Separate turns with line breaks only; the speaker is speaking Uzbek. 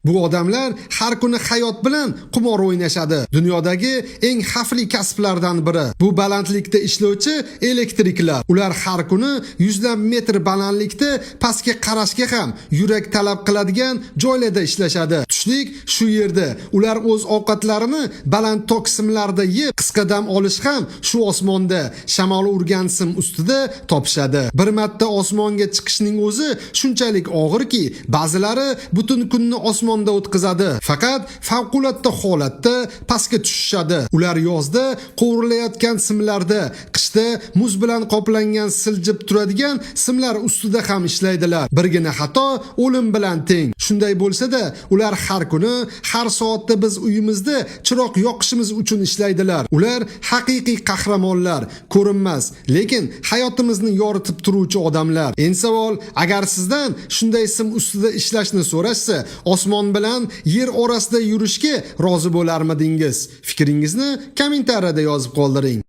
Bu odamlar har kuni hayot bilan qumor o'ynashadi. Dunyodagi eng xavfli kasblardan biri. Bu balandlikda ishlovchi elektriklar. Ular har kuni yuzlab metr balandlikda pastga qarashga ham yurak talab qiladigan joylarda ishlashadi. Tushlik shu yerda. Ular o'z ovqatlarini baland tok simlarda yeb, qisqa dam olish ham shu osmonda shamol urgan sim ustida topishadi. Bir marta osmonga chiqishning o'zi shunchalik og'irki, ba'zilari butun kunni osmonda o'tkazadi. Faqat favqulodda holatda pastga tushishadi. Ular yozda qovurilayotgan simlarda, qishda muz bilan qoplangan siljib turadigan simlar ustida ham ishlaydilar. Birgina xato o'lim bilan teng. Shunday bo'lsa-da, ular har kuni, har soatda biz uyimizda chiroq yoqishimiz uchun ishlaydilar. Ular haqiqiy qahramonlar, ko'rinmas, lekin hayotimizni yoritib turuvchi odamlar. Endi savol, agar sizdan shunday sim ustida ishlashni so'rashsa, osmon bilan yer orasida yurishga rozi bo'larmidingiz? Fikringizni kommentariyada yozib qoldiring.